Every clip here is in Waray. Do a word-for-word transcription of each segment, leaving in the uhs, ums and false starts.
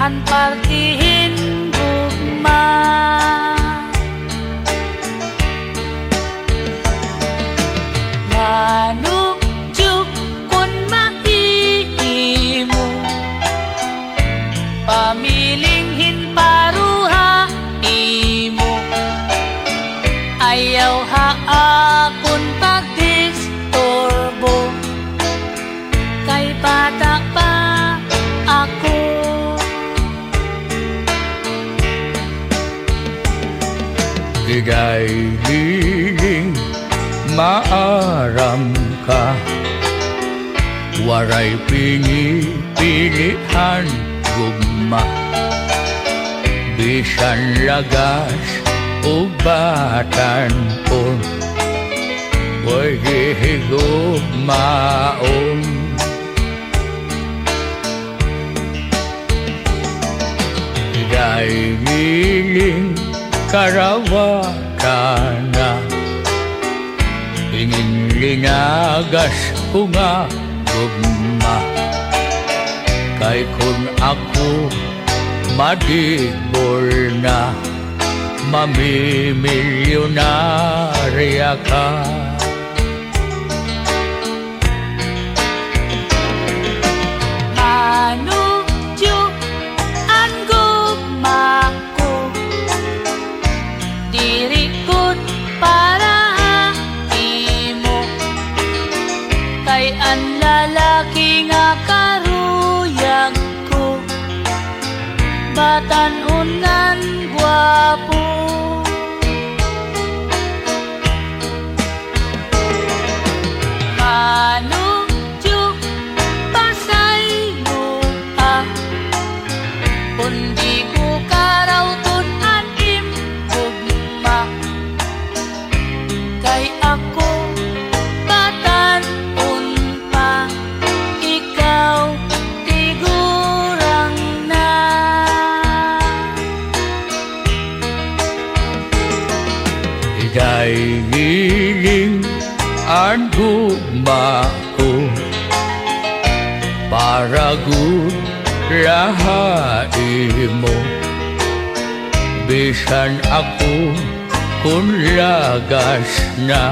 An parte hin gugma. Nano, Jok, kon mahimo, pamiling hin paro ha imo. Ayaw ha akon pagdisturbo, kay bata pa ako. Diday Liling, maaram ka, waray pinipili an gugma. Bisan lagas o batan-on, pwede higugmaon. Diday Liling, karawakan na. Inin linagas ko nga gugma. Kay kon ako madigbol na, mamimilyonarya ka. Nano, Jok, an gugma ko, diri gud para ha imo. Kay an lalaki nga karuyag ko, batan-on ngan gwapo. Nano, Jok, pasayloa, kon di ko karawton an im gugma. Kay ako batan-on pa, ikaw tigurang na. Diday Liling, an gugma ko, para gud la ha imo. Bisan ako kon lagas na,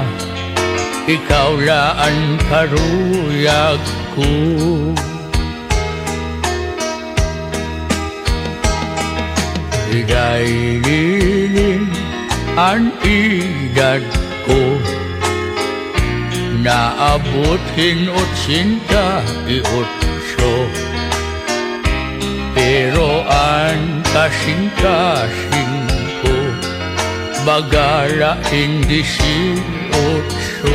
ikaw la an karuyag ko. Diday Liling, an edad ko naabot hin otsenta y otso. Pero an kasingkasing ko, baga la hin disiotso.